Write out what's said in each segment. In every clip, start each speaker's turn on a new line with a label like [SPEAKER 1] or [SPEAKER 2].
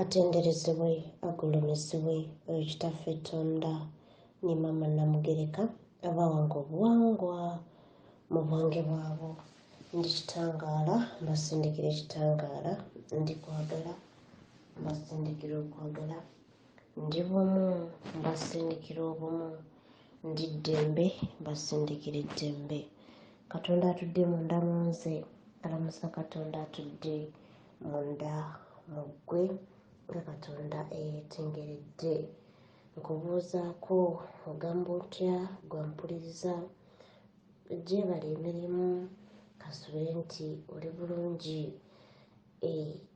[SPEAKER 1] Atenderezebwe, agulumizibwe oyo Kitaffe Tonda ne Maama Namugereka abawanga obuwangwa mu bwange bwabwo. Ndi kitangaala, mbasindikira ekitangaala, ndi kwagala, mbasindikira okwagala, ndi bumu, mbasindikira obumu, ndi ddembe, mbasindikira eddembe. Katonda atudde munda mu nze, alamusa Katonda atudde munda mu ggwe nga Katonda eyeetengeredde. Nkubuuzaako ogamba otya gwe ampuliriza? Gyebale emirimu, kansuubire nti oli bulungi.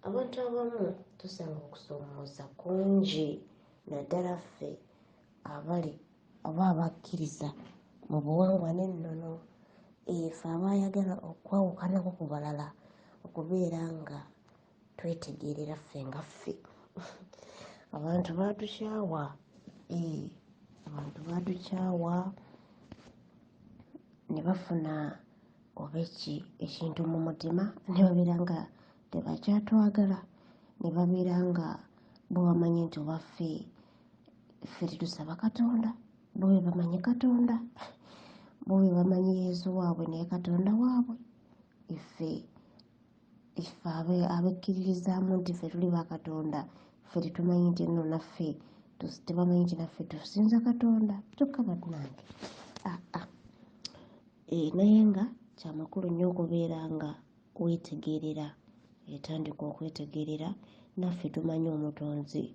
[SPEAKER 1] Abantu abamu tusanga okusoomooza kungi naddala ffe abali oba abakkiriza mu buwangwa n'ennono. Ffe abayagala okwawukanako ku balala okubeera nga twetegeerera ffe nga ffe. Abantu baatukyawa, abantu baatukyawa ne bafuna oba ekintu mu mutima ne babeera nga tebakyatwagala, ne babeera nga bo bamanyi nti oba ffe tetusaba Katonda, bo be bamanyi Katonda, bo be bamanyi Yesu waabwe naye Katonda waabwe. Ffe abekkiririzaamu nti ffe tuli ba Katonda, ffe tetumanyi nti nno naffe tebamanyi nti naffe tusinza Katonda. Kyokka bannange aa naye nga kyamakulu nnyo okubeera nga weetegerera, etandika okwetegerera naffe tumanyi omutonzi.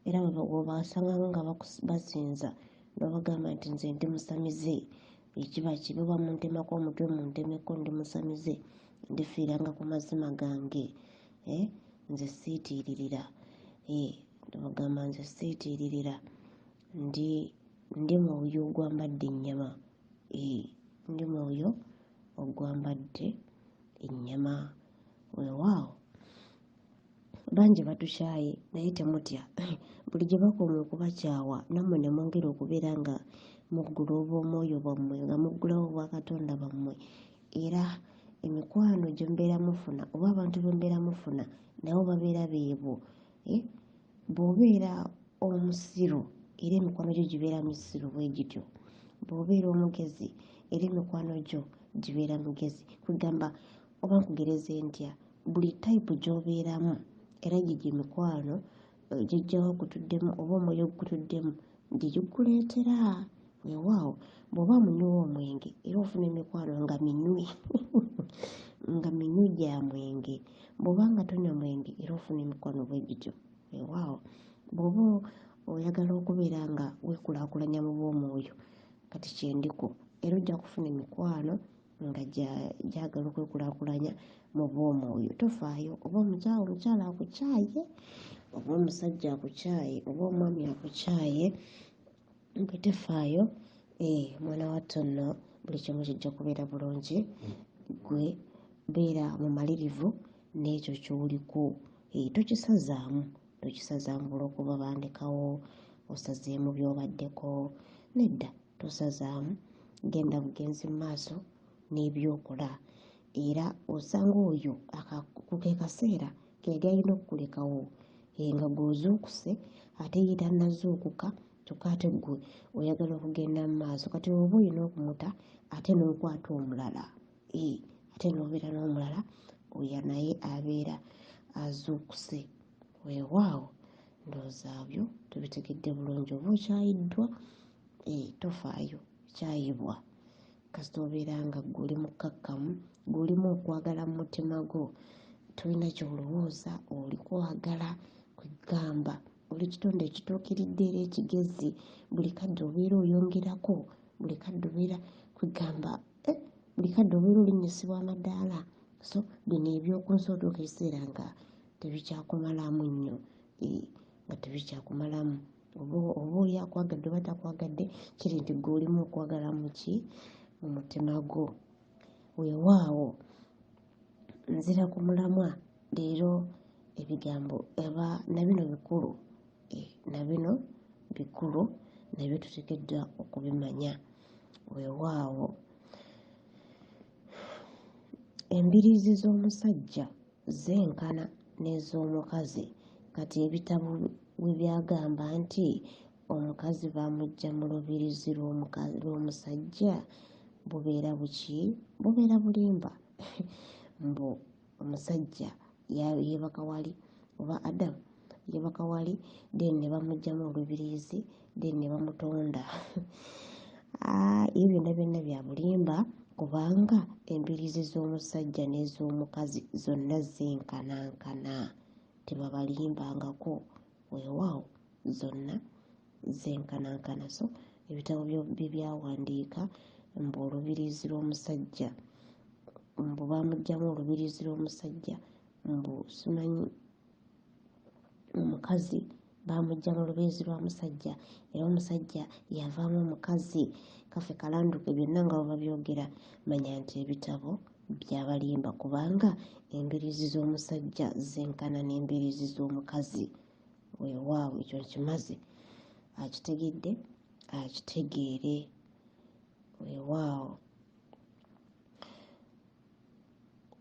[SPEAKER 1] Era bw'obasanga nga basinza n'obagamba nti nze ndi musamize, ekiba kibi oba muntemako omutwe muntemeko ndi musamize, ndifiiranga ku mazima gange, nze siitiiririra. Bagamba nze siitiiririra, ndi mwoyo ogwambadde ennyama, ndi mwoyo ogwambadde ennyama. Weewaawo bangi batukyaye naye temutya, buli gye bakoma okubakyawa nammwe ne mwongera okubeera nga muggula obw'omwoyo bwammwe, nga muggulawo obwakatonda bwammwe. Era emikwano gye mubeera mufuna oba abantu be mubeera mufuna nabo babeera beebo. Bw'obeera omusiru era emikwano gyo gibeera misiru bwe gityo, bw'obeera omugezi era emikwano gyo gibeera migezi. Kugamba oba nkugereze ntya, buli tayipu gy'obeeramu era gye emikwano gijjawo okutuddemu oba omwoyo ogukutuddemu gye gikuleetera. Weewaawo bw'oba munywi w'omwenge era ofuna emikwano nga minywi nga minywi gya mwenge. Bw'oba nga tonywa mwenge era ofuna emikwano bwe gityo. Weewaawo bw'oba oyagala okubeera nga weekulaakulanya mu bw'omwoyo kati kyendiko, era ojja kufuna emikwano nga gyagala okwekulaakulanya mu bw'omwoyo. Tofaayo oba omukyala akukyaye oba omusajja akukyaye oba omwami akukyaye, gwe tofaayo. Mwana wattu nno buli kimu kijja kubeera bulungi. Gwe beera mumalirivu n'ekyo ky'oliko, tokisazaamu, tokisazaamu olw'okuba bandekawo, osazeemu by'obaddeko. Nedda, tosazaamu, genda bugenzi mu maaso n'ebyokola. Era osanga oyo ke kaseera ke yali alina okukulekawo, nga gw'ozuukuse ate ye tannazuukuka, kyokka ate ggwe oyagala okugenda mu maaso. Kati oba olina okumuta ate n'okwata omulala, ate n'obeera n'omulala oyo naye abeera azuukuse. Weewaawo ndowooza byo tubitegedde bulungi. Oba okyayiddwa, tofaayo, kyayibwa. Kasita obeera nga ggwe oli mukkakkamu, ggwe olimu okwagala mu mutima gwo, tolina ky'olowooza, oli kwagala kwegamba oli kitonde ekituukiridde era ekigezi. Buli kadde obeera oyongerako, buli kadde obeera kwegamba buli kadde obeera olinnyisibwa amadaala. So bino eby'oku nsi otuuka ekiseera nga tebikyakumalamu nnyo, nga tebikyakumalamu. Oba oli akwagadde oba takwagadde, kiri nti ggwe olimu okwagala mu ki? Mu mutima gwo. Weewaawo nzira ku mulamwa leero ebigambo aba na bino bikulu, na bino bikulu nabyo tuteekeddwa okubimanya. Weewaawo embiriizi z'omusajja zenkana n'ez'omukazi Kati ebitabo we byagamba nti omukazi bamuggya mu lubirizi lw'omusajja, bubeera buki? Bubeera bulimba. Mbu omusajja yeebaka wali, oba Adamu yeebaka wali, then ne bamuggyamu olubirizi, then ne bamutonda. Ebyo byonna byonna bya bulimba, kubanga embiriizi z'omusajja n'ez'omukazi zonna zenkanankana. Tebabalimbangako, weewaawo zonna zenkanankana. So ebitabo bye byawandiika mbu olubiriizi lw'omusajja, mbu bamuggyamu olubiriizi lw'omusajja, mbu simanyi omukazi bamuggya mu lubiriizi lwa musajja, era omusajja yavaamu omukazi, kaffe kalanduke, byonna nga bwe babyogera. Manya nti ebitabo byabalimba, kubanga embiriizi z'omusajja zenkana n'embiriizi z'omukazi. Weewaawo ekyo nkimaze, akitegedde akitegeere. Weewaawo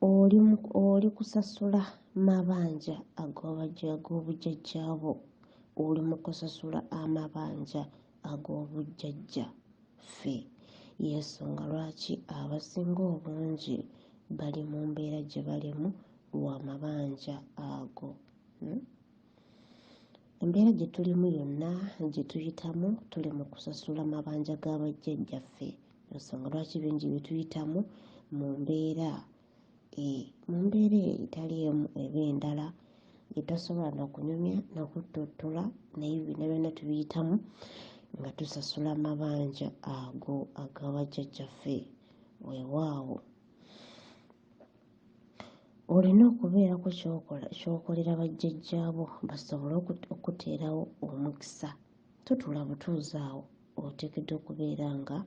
[SPEAKER 1] oli kusasula mabanja ag'obujjajjaabo, oli mu kusasula amabanja ag'obujjajja ffe. Y'ensonga lwaki abasinga obungi bali mu mbeera gye balimu lwa mabanja ago. Embeera gye tulimu yonna gye tuyitamu, tuli mu kusasula mabanja ga bajjajjaffe. Ensonga lwaki bingi bye tuyitamu mu mbeera etali emu eba endala, etasobola na kunyumya na kuttottola, naye byonna byonna tubiyitamu nga tusasula mabanja ago aga bajjajjaffe. Weewaawo olina okubeerako ky'okolera bajjajjaabo basobole okuteerawo omukisa. Totuula butuuzi awo, oteekeddwa okubeera nga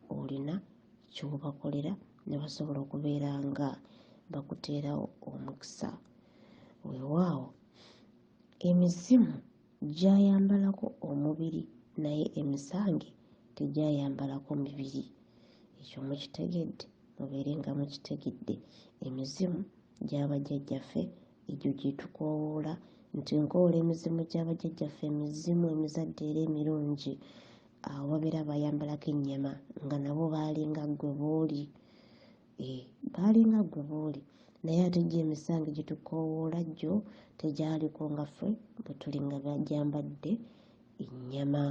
[SPEAKER 1] olina ky'obakolera ne basobola okubeera nga bakuteerawo omukisa. Weewaawo emizimu gyayambalako omubiri, naye emisange tegyayambalako mibiri. Ekyo mukitegedde, mubeere nga mukitegedde. Emizimu gy'abajjajjaffe egyo gye tukoowoola nti nkoola emizimu gy'abajjajjaffe, emizimu emizadde era emirungi, awo babeera bayambalako ennyama nga nabo baalinga ggwe bw'oli. Baalinga ggwe bw'oli, naye ate gyo emisange gye tukoowoola gyo tegyaliko nga ffe bwe tuli nga bagyambadde ennyama.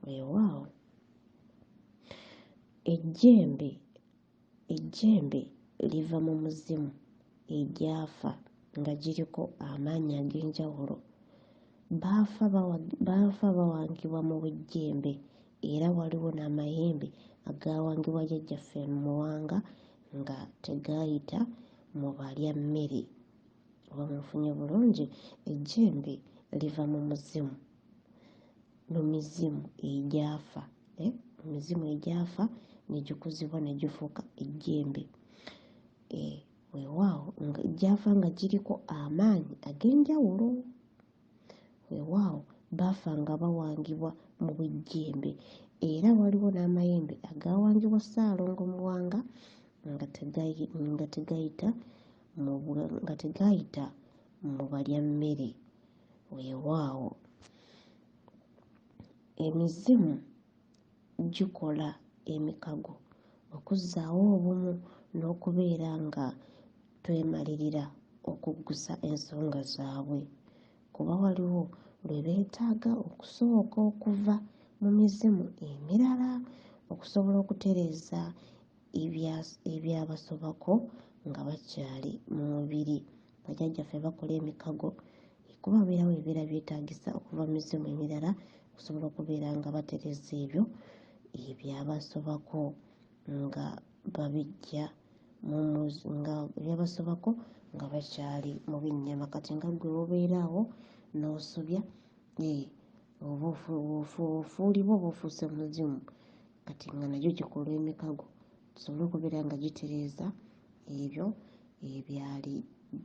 [SPEAKER 1] Weewaawo ejjembe liva mu muzimu egyafa nga giriko amaanyi ag'enjawulo. Baafa bawangibwa mu bw'ejjembe, era waliwo n'amayembe agaawangibwa jjajjaffe Muwanga nga tegaayita mu balya mmere. Oba munfunye bulungi, ejjembe liva mu muzimu, mu mizimu egyafa, emizimu egyafa ne gikuzibwa ne gifuuka ejjembe. Weewaawo gyafa nga giriko amaanyi ag'enjawulo. Weewaawo baafa nga bawangibwa mu bw'ejjembe, era waliwo n'amayembe agaawangibwa Ssaalongo Muwanga nga tegayita mu balya mmere. Weewaawo emizimu gikola emikago okuzzaawo obumu n'okubeera nga twemalirira okuggusa ensonga zaabwe, kuba waliwo lwe beetaaga okusooka okuva mu mizimu emirala okusobola okutereeza ebyabasobako nga bakyali mu mubiri. Bajjajjaffe bakola emikago kuba wabeerawo ebibeera byetaagisa okuva mu mizimu emirala okusobola okubeera nga batereeza ebyo ebyabasobako nga babiggya nga ebyabasobako nga bakyali mu binnyama. Kati nga ggwe w'obeera awo n'osobya, oba ofuulibwa oba ofuuse muzimu, kati nga nagyo gikola emikago tusobole okubeera nga gitereeza ebyo ebyali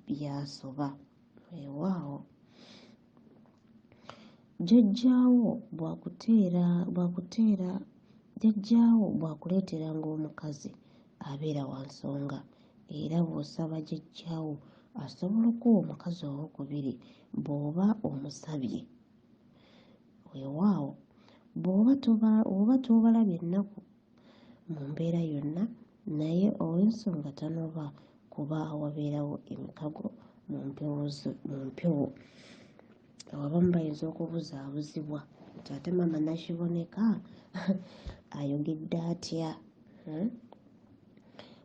[SPEAKER 1] byasoba. Weewaawo jjajjaawo jjajjaawo bw'akuleeteranga omukazi abeera wa nsonga, era bw'osaba jjajjaawo asobola okuwa omukazi owookubiri bw'oba omusabye. Weewaawo bw'oba oba tobalabye nnaku mu mbeera yonna, naye ow'ensonga tanoba kuba wabeerawo emikago mu mpewo. Abamu bayinza okubuzaabuzibwa nti ate maama Nakiboneka ayogedde atya?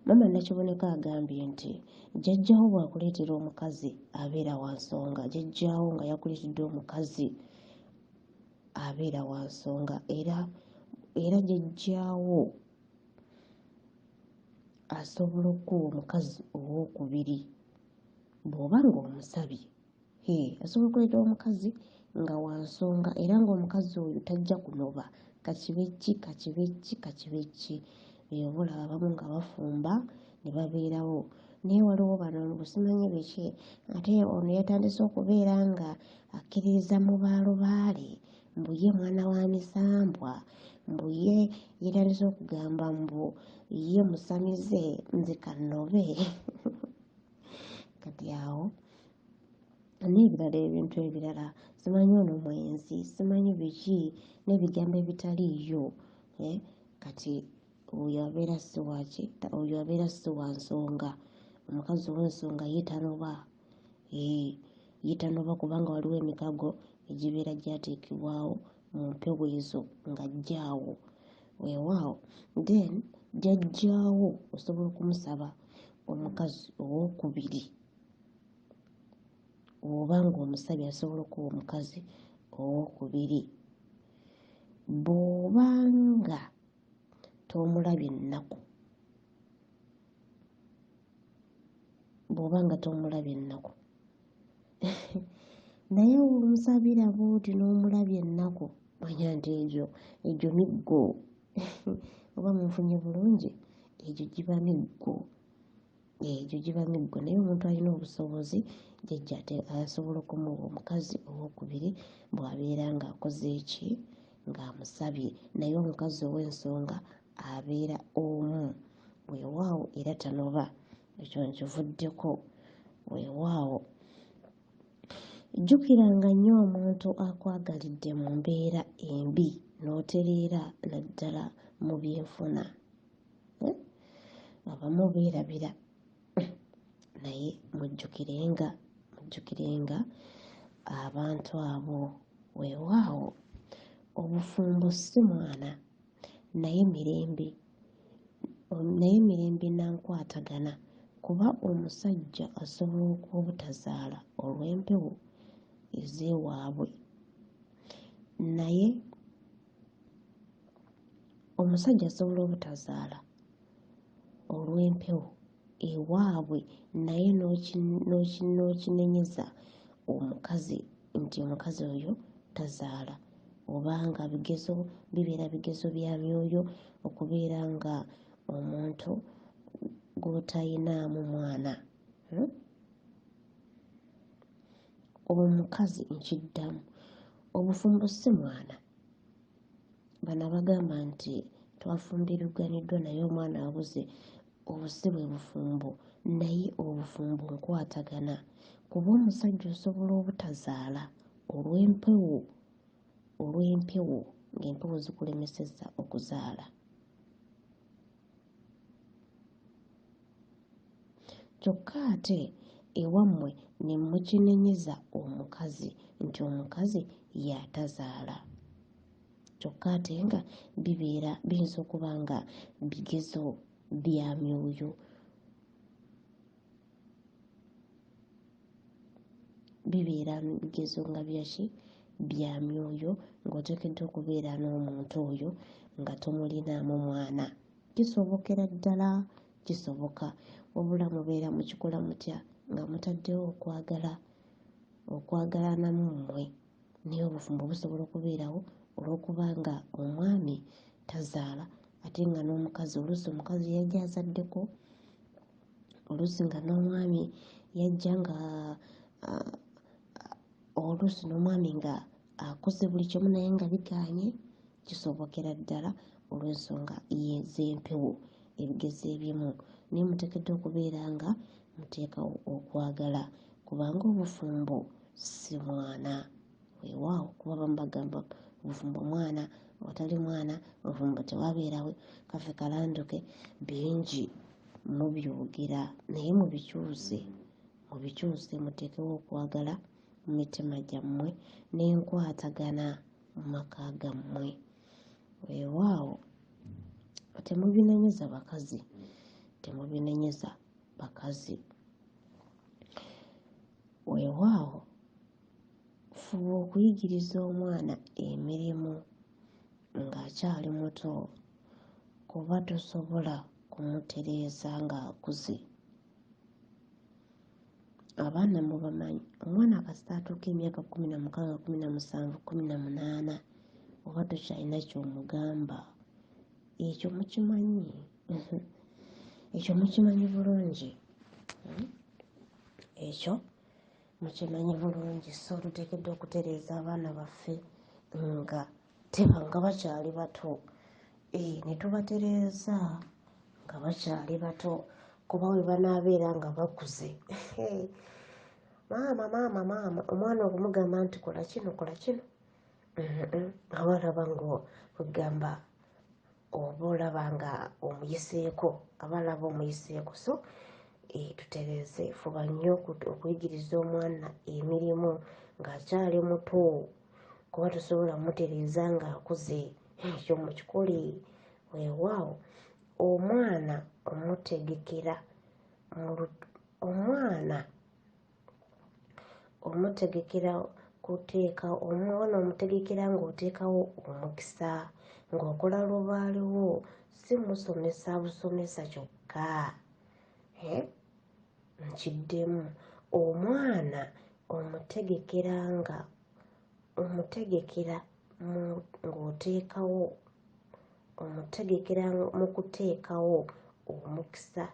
[SPEAKER 1] Maama Nakiboneka agambye nti jjajjaawo bw'akuleetera omukazi abeera wa nsonga, jjajjaawo nga yakuleetedde omukazi abeera wa nsonga, era jjajjaawo asobola okukuwa omukazi owookubiri bw'oba ng'omusabye. Asobola okuleeta omukazi nga wa nsonga era ng'omukazi oyo tajja kunoba, kakibe ki kakibe ki kakibe ki. Oba olaba abamu nga bafumba ne babeerawo, naye waliwo bano mbu simanyi biki, ate ono yatandise okubeera nga akkiririza mu baalubaale, mbu ye mwana wa misambwa, mbu ye yatandise okugamba mbu ye musamize nze kannobe. Kati awo n'ebirala ebintu ebirala, simanyi ono mwenzi, simanyi biki, n'ebigambo ebitaliiyo. Kati oyo abeera si waki, oyo abeera si wa nsonga. Omukazi ow'ensonga ye tanoba, ye tanoba kubanga waliwo emikago egibeera gyateekebwawo mu mpewo ezo nga jjaawo. Weewaawo then jjajjaawo osobola okumusaba omukazi owookubiri, oba ng'omusabye asobola okuwa omukazi owookubiri. Bw'obanga tomulabye nnaku, bw'obanga tomulabye nnaku naye omusabira bw'oti n'omulabye ennaku, manya nti egyo miggo. Oba munfunye bulungi, egyo giba miggo, egyo giba miggo. Naye omuntu alina obusobozi jjajja ate asobola okumuwa omukazi owookubiri bw'abeera ng'akoze ki, ng'amusabye. Naye omukazi ow'ensonga abeera omu, weewaawo era tanoba. Ekyo nkivuddeko. Weewaawo jjukiranga nnyo omuntu akwagalidde mu mbeera embi n'otereera naddala mu byenfuna. Abamu beerabira, naye mujjukirenga abantu abo. Weewaawo obufumbo si mwana, naye mirembe, naye mirembe nankwatagana, kuba omusajja asobola obutazaala olw'empewo ez'ewaabwe, naye omusajja asobola obutazaala olw'empewo ewaabwe, naye n'okinenyeza omukazi nti omukazi oyo tazaala, obanga bigezo bibeera bigezo bya myoyo okubeera nga omuntu gw'otayinaamu mwana. Omukazi nkiddamu, obufumbo si mwana. Bano abagamba nti twafumbiriganiddwa naye omwana abuze, obwo si bwe bufumbo, naye obufumbo nkwatagana. Kuba omusajja osobola obutazaala olw'empewo, ng'empewo zikulemesezza okuzaala. Kyokka ate ewammwe ne mukinenyeza omukazi nti omukazi y'atazaala. Kyokka ate nga bibeera biyinza okuba nga bigezo bya myoyo. Bibeera bigezo nga byaki, bya myoyo, ng'oteekeddwa okubeera n'omuntu oyo nga tomulinaamu mwana. Kisobokera ddala, kisoboka. Wabula mubeera mukikola mutya nga mutaddewo okwagala, okwagalanamu mmwe. Naye obufumbo busobola okubeerawo olw'okubanga omwami tazaala ate nga n'omukazi, oluusi omukazi yajja azaddeko, oluusi nga n'omwami yajja nga oluusi n'omwami nga akoze buli kimu naye nga bigaanye. Kisobokera ddala olw'ensonga z'empewo, ebigezo ebimu. Naye muteekeddwa okubeera nga Muteekawo okwagala kubanga obufumbo si mwana. Weewaawo kuba abamu bagamba obufumbo mwana, awatali mwana obufumbo tewabeerawo, kaffe kalanduke, bingi mubyogera naye mubikyuse, mubikyuse muteekewo okwagala mu mitima gyammwe n'enkwatagana mu maka gammwe. Weewaawo temubinenyeza bakazi, temubinenyeza bakazi. Weewaawo fuba okuyigiriza omwana emirimu ng'akyali muto kuba tosobola kumutereeza ng'akuze. Abaana mubamanyi, omwana kasita atuuka emyaka 16, 17, 18 oba tokyalina ky'omugamba. Ekyo mukimanyi, ekyo mukimanyi bulungi, ekyo mukimanyi bulungi. So tuteekeddwa okutereeza abaana baffe nga teba nga bakyali bato, ne tubatereeza nga bakyali bato kuba we banaabeera nga bakuze maama maama maama, omwana okumugamba nti kola kino kola kino, aba alaba ng'okugamba oba olaba nga omuyiseeko, aba alaba omuyiseeko. So tutereeze, fuba nnyo okuyigiriza omwana emirimu ng'akyali muto kuba tosobola mutereeza ng'akuze. Ekyo mukikole. Weewaawo omwana omutegekera omwana omutegekera kuteeka omwana omutegekera ng'oteekawo omukisa ng'okola lubaalewo, si musomesa busomesa kyokka. Nkiddemu, omwana omutegekera nga omutegekera ng'oteekawo omutegekera mu kuteekawo omukisa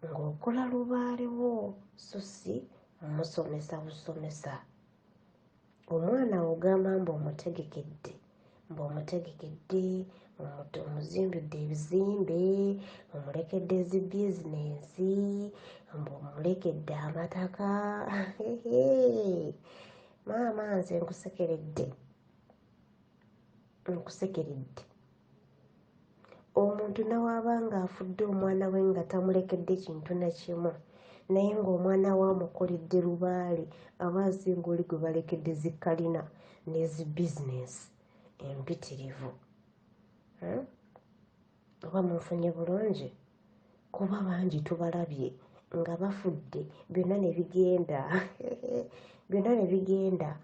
[SPEAKER 1] ng'okola lubaalewo, so si musomesa busomesa. Omwana ogamba mbu omutegekedde, mbu omutegekedde, omuzimbidde ebizimbe, omulekedde zi bizinensi, mbu omulekedde amataka. Maama nze nkusekeredde, nkusekeredde. Omuntu nawaaba ng'afudde omwana we nga tamulekedde kintu na kimu, naye ng'omwana we amukoledde lubaale, aba asinga oli gwe balekedde zikkalina n'ezi bizinensi empitirivu. Oba munfunye bulungi? Kuba bangi tubalabye nga bafudde byonna ne bigenda, byonna ne bigenda.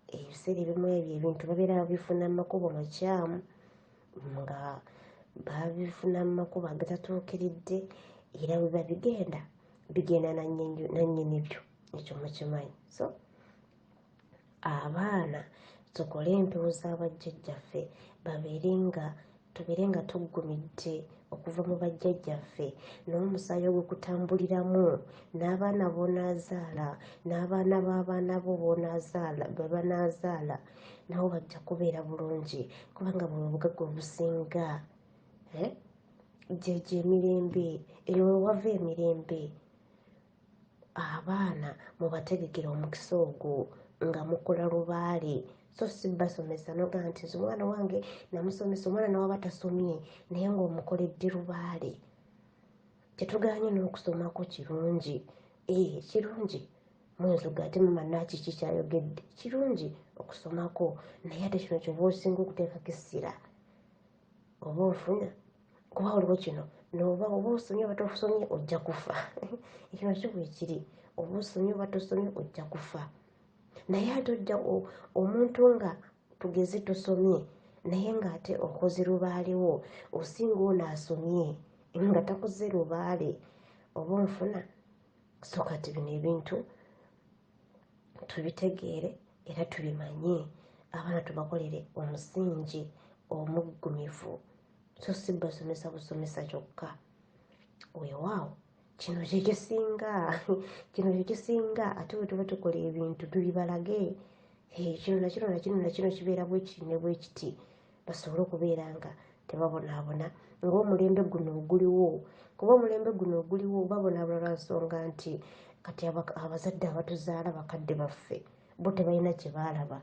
[SPEAKER 1] Ebiseera ebimu ebyo ebintu babeera babifuna mu makubo makyamu, nga babifuna mu makubo agatatuukiridde, era biba bigenda bigenda nannyini byo, ekyo mukimanyi. So abaana tukole empewo z'abajjajjaffe, babeere nga tubeere nga tuggumidde okuva mu bajjajjaffe n'omusaayi ogukutambuliramu, n'abaana b'onaazaala n'abaana b'abaana bo b'onaazaala bwe banaazaala nabo bajja kubeera bulungi, kubanga bwe bugagga obusinga. Gyegyo emirembe, eyo we wava emirembe. Abaana mubategekere omukisa ogwo nga mukola lubaale, so si basomesa n'ogamba nti nze omwana wange namusomesa, omwana n'awaba tasomye naye ng'omukoledde lubaale. Tetugaanye n'okusomako kirungi, kirungi. Muyinza okugamba ate maama Naaki ki ky'ayogedde, kirungi okusomako, naye ate kino ky'oba osinga okuteekako essira oba ofuna, kuba waliwo kino n'oba oba osomye oba tosomye ojja kufa. Ekyo nakyo bwe kiri, oba osomye oba tosomye ojja kufa. Naye ate ojja omuntu nga tugeze tosomye naye ng'ate okoze lubaalewo, osinga ono asomye nga takoze lubaale, oba onfuna. So kati bino ebintu tubitegeere era tubimanye, abaana tubakolere omusingi omuggumivu, so si basomesa busomesa kyokka. Weewaawo kino kye kisinga, kino kye kisinga. Ate bwe tuba tukola ebintu tubibalage, kino na kino na kino na kino kibeera bwe kiti ne bwe kiti, basobole okubeera nga tebabonaabona ng'omulembe guno oguliwo. Kuba omulembe guno oguliwo babonaabona lwa nsonga nti kati abazadde abatuzaala bakadde baffe bo tebalina kye baalaba.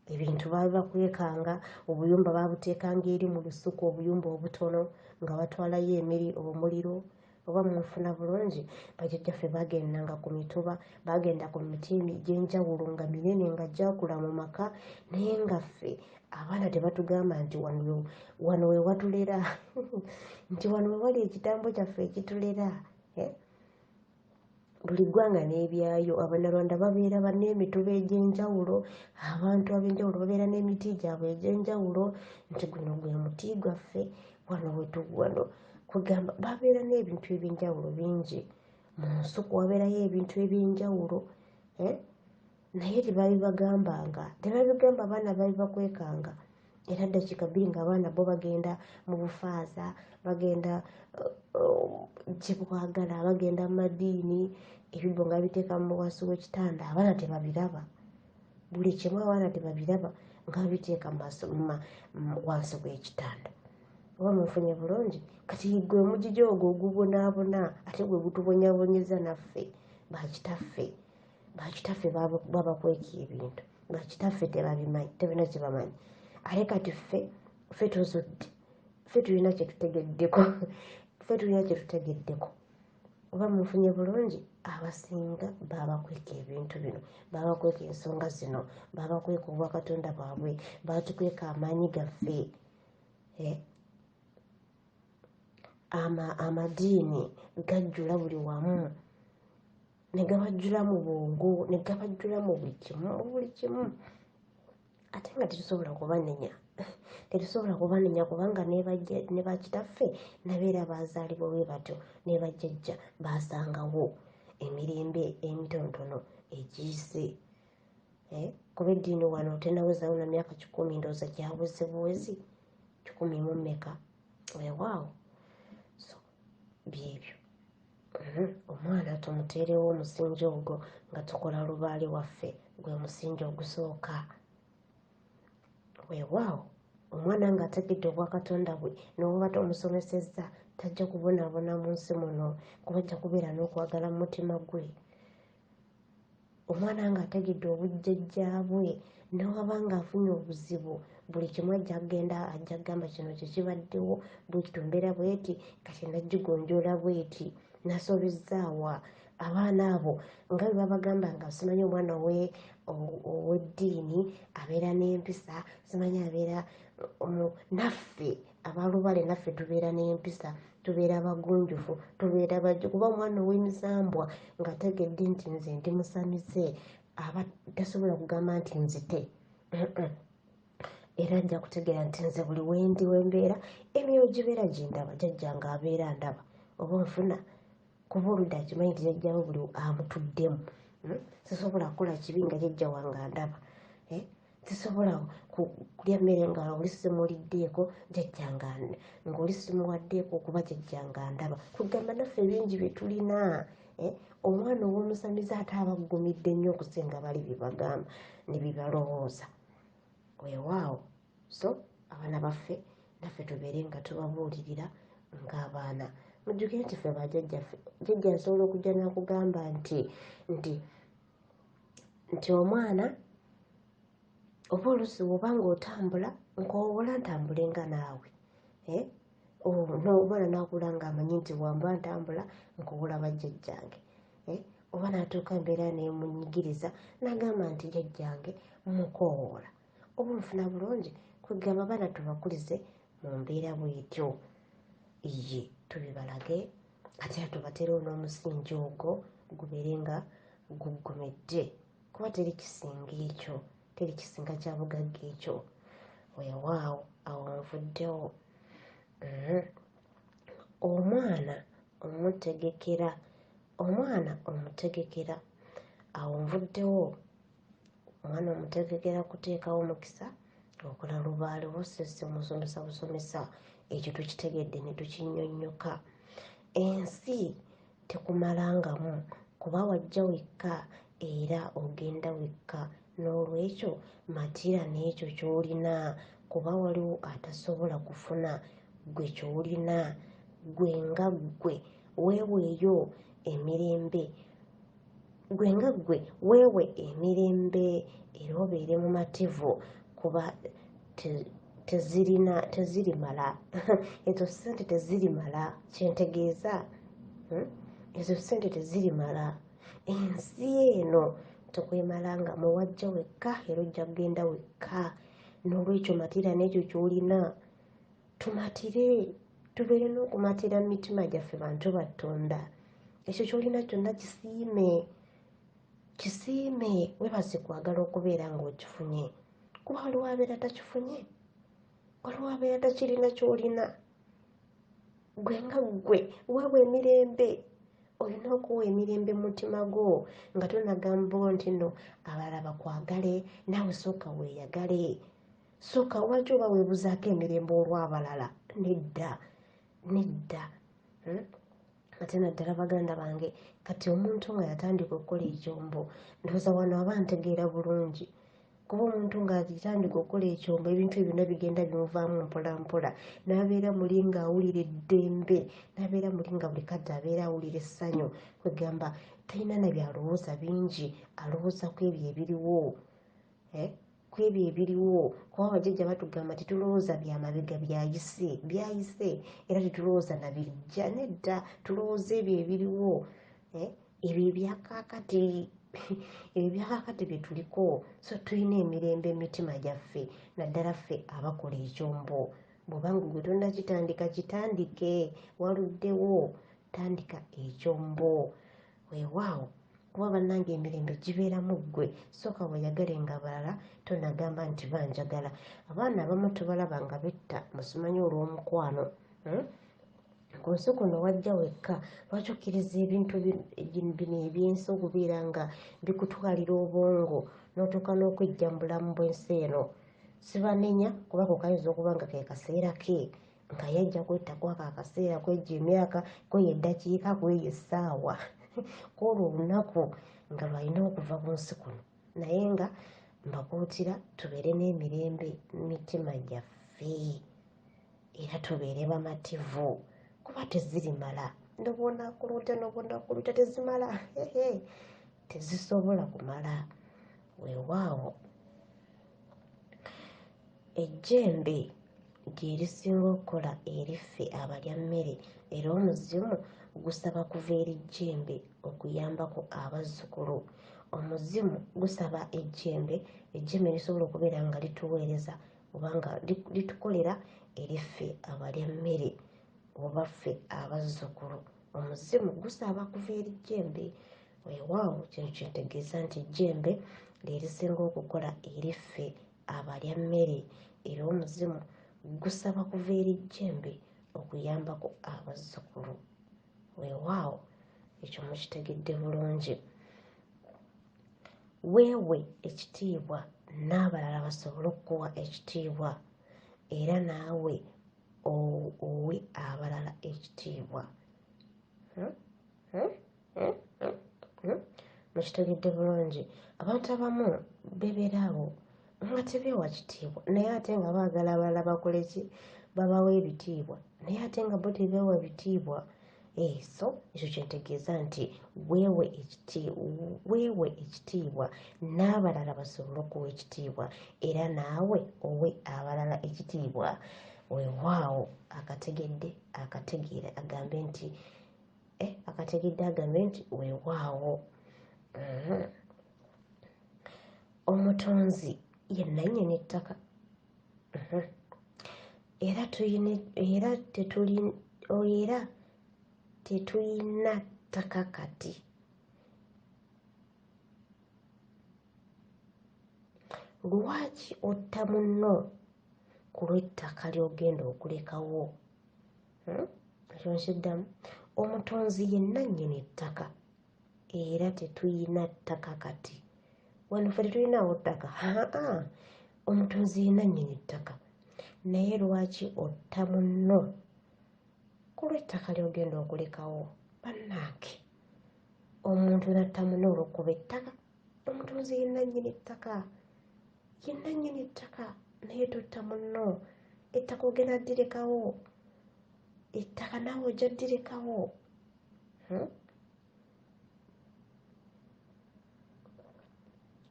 [SPEAKER 1] Ebintu baabibakwekanga, obuyumba baabuteekanga eri mu lusuku, obuyumba obutono nga batwalayo emiri omuliro oba munfuna bulungi. Bajjajjaffe baagendanga ku mituba, baagenda ku miti egy'enjawulo nga minene nga gyakula mu maka, naye nga ffe abaana tebatugamba nti wano we watulera, nti wano we wali ekitambo kyaffe ekitulera. Buli ggwanga n'ebyayo. Abanyarwanda babeera n'emituba egy'enjawulo, abantu ab'enjawulo babeera n'emiti gyabwe egy'enjawulo, nti guno gwe muti gwaffe, wano wano kugamba babeera n'ebintu eby'enjawulo bingi. Mu nsuku wabeerayo ebintu eby'enjawulo, naye tebabibagambanga, tebabigamba abaana, babibakwekanga. Era ddakiika bbiri ng'abaana bo bagenda mu bufaaza, bagenda gye bwagala, bagenda mu madiini, ebibbo nga babiteeka mu wansi w'ekitanda, abaana tebabiraba. Buli kimu abaana tebabiraba nga babiteeka wansi w'ekitanda. Oba munfunye bulungi? Kati gwe omugigi ogwo ogubonaabona ate gwe gutubonyaabonyeza naffe bakitaffe. Bakitaffe babakweka ebintu, bakitaffe tebabimanyi, tebalina kye bamanyi. Ate kati ffe tuzudde, ffe tulina kye tutegeddeko, ffe tulina kye tutegeddeko. Oba munfunye bulungi? Abasinga babakweka ebintu bino, babakweka ensonga zino, babakweka obwakatonda bwabwe, batukweka amaanyi gaffe. Amadiini gajjula buli wamu, ne gabajjula mu bwongo, ne gabajjula mu buli kimu, buli kimu. Ate nga tetusobola kubanenya, tetusobola kubanenya kubanga ne bakitaffe nabeera baazaalibwa bwe batyo, ne bajjajja baasangawo emirembe emitonotono egiyise. Kuba eddiini wano tennawezaawo na myaka 100, ndowooza gyaweze buwezi 100 mu mmeka, weewaawo. So byebyo. Omwana tumuteerewo omusingi ogwo nga tukola lubaale waffe, gwe musingi ogusooka. Weewaawo omwana ng'ategedde obwakatonda bwe, n'oba tomusomesezza tajja kubonaabona mu nsi muno, kuba ajja kubeera n'okwagala mu mutima gwe. Omwana ng'ategedde obujjajja bwe, n'owaba ng'afunye obuzibu, buli kimu ajja kugenda ajja kugamba kino kye kibaddewo, bwekityo mbeera bweti, kati nagigonjoola bweti, nasobezzaawa. Abaana abo nga bwe babagamba nga simanyi omwana ow'eddiini abeera n'empisa, simanyi abeera naffe abalubale naffe tubeera n'empisa, tubeera bagunjufu, tubeera bajju. Kuba omwana ow'emisambwa ng'ategedde nti nze ndi musamize, aba tasobola kugamba nti nzite, era ajja kutegeera nti nze buli wendi wembeera emyoyo gibeera gindaba, jjajja ng'abeera ndaba, oba nfuna. Kuba oludda akimanyi nti jjajjawe buli amutuddemu, sisobola kukola kibi nga jjajja wange andaba, sisobola kulya mmere nga oli simuliddeeko jjajja ng'oli simuwaddeeko okuba jjajja nga ndaba. Kugamba naffe bingi bye tulina. Omwana ow'omusamize ate aba aggumidde nnyo okusinga bali bye bagamba ne bye balowooza. Weewaawo. So abaana baffe naffe tubeere nga tubabuulirira ng'abaana. Mujjukire nti ffe bajjajjaffe, jjajja asobola okujja n'akugamba nti nti nti omwana oba oluusi bw'oba ng'otambula nkowoola ntambulenga naawe, omwana n'akula ng'amanyi nti bw'amba ntambula nkowoola bajjajjange, oba n'atuuka embeera n'emunyigiriza n'agamba nti jjajjange mukowoola. Oba onfuna bulungi? Kwegamba abaana tubakulize mu mbeera bw'etyo, ye tubibalage, ate era tubateerewo n'omusingi ogwo gubeere nga guggumidde, kuba teri kisinga ekyo, teri kisinga kya bugagga ekyo. Weewaawo awo nvuddewo. Omwana omutegekera, omwana omutegekera, awo nvuddewo. Omwana omutegekera kuteekawo mukisa, okola lubaale wo, omusomesa busomesa, ekyo tukitegedde ne tukinnyonnyoka. Ensi tekumalangamu kuba wajja wekka era ogenda wekka, n'olwekyo matira n'ekyo ky'olina, kuba waliwo atasobola kufuna ggwe ky'olina. Ggwe nga ggwe weeweeyo emirembe, ggwe nga ggwe weewe emirembe era obeere mumativu kuba tezirina tezirimala ezo ssente tezirimala kyentegeeza ezo ssente tezirimala ensi eno tokwemala nga muwajja wekka era ojja kugenda wekka n'olwekyo matira n'ekyo ky'olina tumatire tubeere n'okumatira mu mitima gyaffe bantu battonda ekyo ky'olina kyonna kisiime kisiime webaze kwagala okubeera ng'okifunye kuba waliwo abeera takifunye waliwo abeera takirina ky'olina gwe nga ggwe weewa emirembe olina okuwa emirembe mu mutima gwo nga tonagamba nti no abalala bakwagale naawe sooka weeyagale sooka lwaki oba weebuzaako emirembe olw'abalala nedda nedda hmm? Ate naddala baganda bange kati omuntu nga yatandika okukola ekyombo ndowooza wano aba ntegeera bulungi kuba omuntu ng'atandika okukola ekyombo ebintu ebyo byonna bigenda bimuvaamu mpola mpola n'abeera muli ng'awulira eddembe n'abeera muli nga buli kadde abeera awulira essanyu kwegamba talina na byalowooza bingi alowooza ku ebyo ebiriwo eh? Ku ebyo ebiriwo kuba bajjajja batugamba tetulowooza bya mabega byayise byayise era tetulowooza na bijja nedda tulowooza ebyo ebiriwo eh? Ebyo ebyakaakati ebyo ebyakaakati bye tuliko so tulina emirembe emitima gyaffe naddala ffe abakola ekyombo bw'oba nga gwe tonnakitandika kitandike waluddewo tandika ekyombo weewaawo kuba bannange emirembe gibeera mu ggwe sooka weyagale nga abalala tonagamba nti banjagala abaana abamu tubalaba nga betta musimanyi olw'omukwano hmm? Ku nsi kuno wajja wekka lwaki okkiriza ebintu bino ebyensi okubeera nga bikutwalira obwongo n'otuuka n'okwejja mu bulamu bw'ensi eno sibanenya kuba ko kayinza okuba nga ke kaseera ke nga yajja kwetta kwako akaseera kwejja emyaka kweyo eddakiika kweyo essaawa kwolwo olunaku nga lwalina okuva ku nsi kuno naye nga mbakuutira tubeere n'emirembe mitima gyaffe era tubeere bamativu kuba tezirimala nobwonakulutya nobwonakulutya tezimala tezisobola kumala weewaawo Ejjembe lye lisinga okukola eri ffe abalya mmere era omuzimu gusaba kuva eri jjembe okuyambako abazzukulu. Omuzimu gusaba ejjembe, ejjembe lisobola okubeera nga lituweereza oba nga litukolera eri ffe abalya mmere oba ffe abazzukulu. Omuzimu gusaba kuva eri jjembe. Weewaawo kino kyentegeeza nti ejjembe lye lisinga okukola eri ffe abalya mmere era omuzimu gusaba kuva eri jjembe okuyambako abazzukulu. Weewaawo ekyo mukitegedde bulungi. Weewe ekitiibwa n'abalala basobole okukuwa ekitiibwa era naawe owe abalala ekitiibwa. Hmm? Hmm? Hmm? Hmm? Mukitegedde bulungi. Abantu abamu bebeera awo nga tebeewa kitiibwa naye ate nga baagala abalala bakole ki babawe ebitiibwa naye ate nga bo tebeewa bitiibwa. Eh, so ekyo kyentegeeza nti weewe weewe ekitiibwa n'abalala basobole okuwa ekitiibwa era naawe owe abalala ekitiibwa. Weewaawo akategedde akategeera agambe nti eh, akategedde agambe nti weewaawo. Mm-hmm. Omutonzi ye nnannyini ttaka. Mm-hmm. Era tuyina era tetuli era tetulina ttaka kati. Lwaki otta munno ku lw'ettaka ly'ogenda okulekawo? Hmm? Ekyo nkiddamu. Omutonzi ye nnannyini ttaka era tetulina ttaka kati. Wano ffe tetulinaawo ttaka. Haa, omutonzi ye nnannyini ttaka. Naye lwaki otta munno ku lw'ettaka ly'ogenda okulekawo? Bannange, omuntu n'atta munne olw'okuba ettaka? Omutonzi ye nnannyini ttaka. Ye nnannyini ttaka naye totta munno. Ettaka ogenda ddirekawo. Ettaka naawe ojja ddirekawo.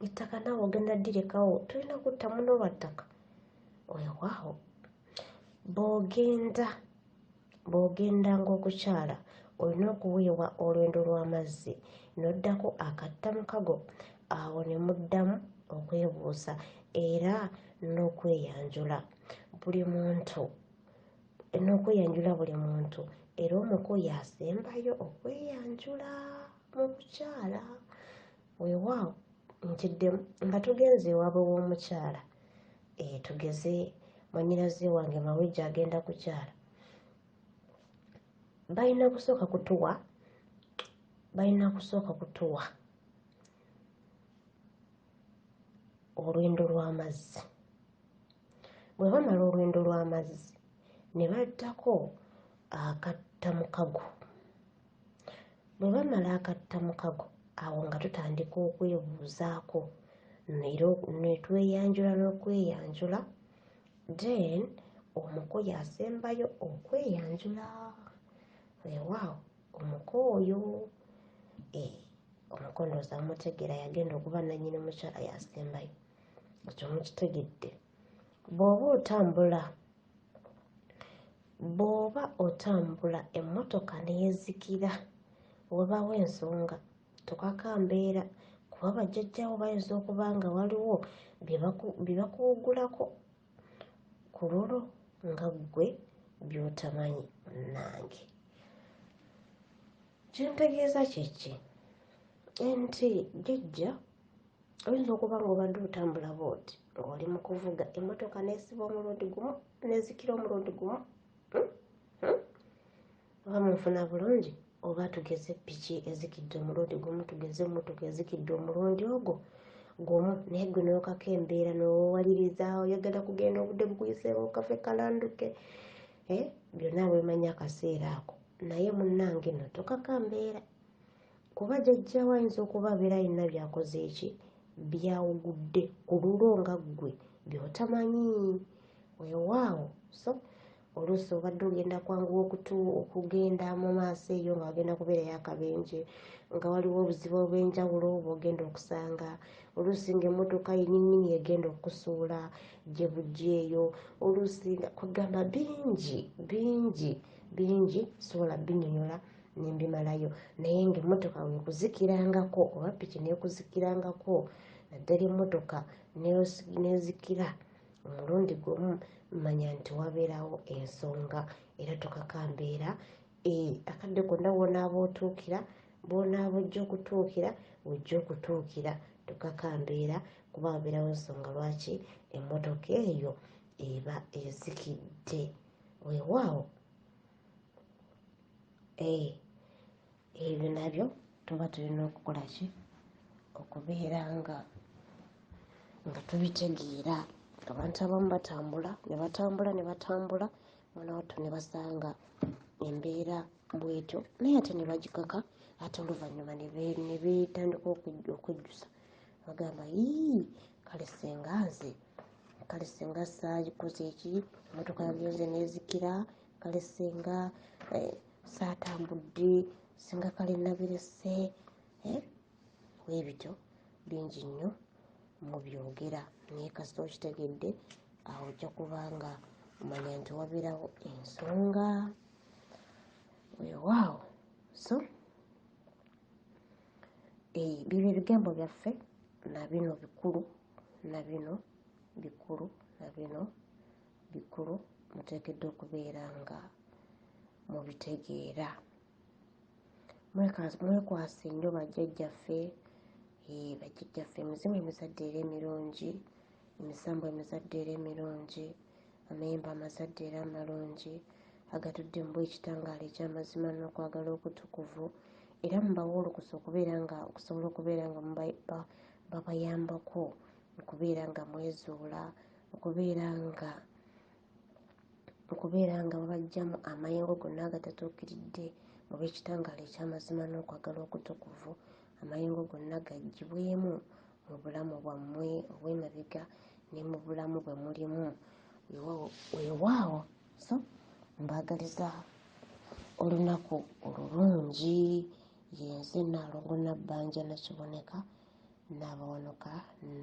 [SPEAKER 1] Ettaka naawe ogenda ddirekawo, tolina kutta munno lwa ttaka. Weewaawo bw'ogenda bw'ogendanga okukyala olina okuweebwa olwendo lw'amazzi n'oddako akattamukago, awo ne muddamu okwebuuza era n'okweyanjula buli muntu n'okweyanjula buli muntu era omuko y'asembayo okweyanjula mu kukyala. Weewaawo nkiddemu nga tugenze ewaabwe w'omukyala, tugeze mwannyinaze wange Mawejje agenda kukyala, balina kusooka kutuwa balina kusooka kutuwa olwendo lw'amazzi. Bwe bamala olwendo lw'amazzi ne baddako akattamukago. Bwe bamala akattamukago awo nga tutandika okwebuuzaako era ne tweyanjula n'okweyanjula, then omuko y'asembayo okweyanjula. Weewaawo omuko oyo omuko ndowooza mumutegeera y'agenda okuba nnannyini mukyala y'asembayo, ekyo mukitegedde. Bw'oba otambula bw'oba otambula emmotoka n'ezikira wabaawo ensonga tokaka mbeera kuba bajjajjaawo bayinza okuba nga waliwo bye bakuwugulako ku lulwo nga ggwe by'otamanyi munnange. Kye ntegeeza kye ki? Nti jjajja oyinza okuba ng'obadde otambula bw'oti ng'oli mu kuvuga emmotoka n'esiba omulundi gumu n'ezikira omulundi gumu, Oba munfuna bulungi? Oba tugeze ppiki ezikidde omulundi gumu, tugeze emmotoka ezikidde omulundi ogwo gumu, naye ggwe n'okaka embeera n'owaliriza oyagala kugenda obudde bukuyiseewo kafe kalanduke, byonna weemanyi akaseera ako. Naye munnange nno tokaka mbeera kuba jjajjaawo ayinza okuba abeera alina by'akoze ki by'awugudde ku lulwo nga ggwe by'otamanyi. Weewaawo so oluusi obadde ogenda kwanguwa okugenda mu maaso eyo nga wagenda kubeerayo akabenje, nga waliwo obuzibu obw'enjawulo bw'ogenda okusanga, oluusi ng'emmotoka yennyinnyini egenda okukusuula gye bujja eyo, oluusi nga kwegamba bingi bingi bingi sobola binnyonnyola ne mbimalayo, naye ng'emmotoka bw'ekuzikirangako oba ppiki n'ekuzikirangako naddala emmotoka n'ezikira omulundi gumu manya nti wabeerawo ensonga era tokaka mbeera. Akadde konna w'onaaba otuukira bw'onaaba ojja okutuukira w'ojja okutuukira, tokaka mbeera kuba wabeerawo ensonga lwaki emmotoka eyo eba ezikidde. Weewaawo ebyo nabyo tuba tulina okukola ki? Okubeera nga nga tubitegeera. Abantu abamu batambula ne batambula ne batambula mwana wattu ne basanga embeera bw'etyo naye ate ne bagikaka ate oluvannyuma ne beetandika okwejjusa bagamba yii kale ssinga nze kale ssinga saagikoze eki emmotoka yagenze n'ezikira kale ssinga saatambudde ssinga kale nabirese bwe bityo bingi nnyo mubyogera naye kasita okitegedde awo ojja kuba nga omanya nti wabeerawo ensonga. Weewaawo so bibyo ebigambo byaffe na bino bikulu na bino bikulu na bino bikulu muteekeddwa okubeera nga mubitegeera. Mwekwase nnyo bajjajjaffe, bajjajjaffe emizimu emizadde era emirungi, emisambwa emizadde era emirungi, amayembe amazadde era amalungi agatudde mu ekitangaala eky'amazima n'okwagala okutukuvu, era mubawe olukusa okubeera nga okusobola okubeera nga babayambako okubeera nga mwezuula, okubeera nga okubeera nga babaggyamu amayengo gonna agatatuukiridde mu b'ekitangaala eky'amazima n'okwagala okutukuvu, amayengo gonna gaggyibwemu mu bulamu bwammwe obw'emabega ne mu bulamu bwe mulimu. Weewaawo so mbaagaliza Olunaku olulungi. Yenze Nnaalongo Nabbanja Nakiboneka Nnaabawanuka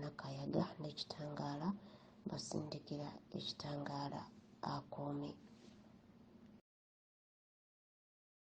[SPEAKER 1] Nakayaga n'ekitangaala, mbasindikira ekitangaala akuume.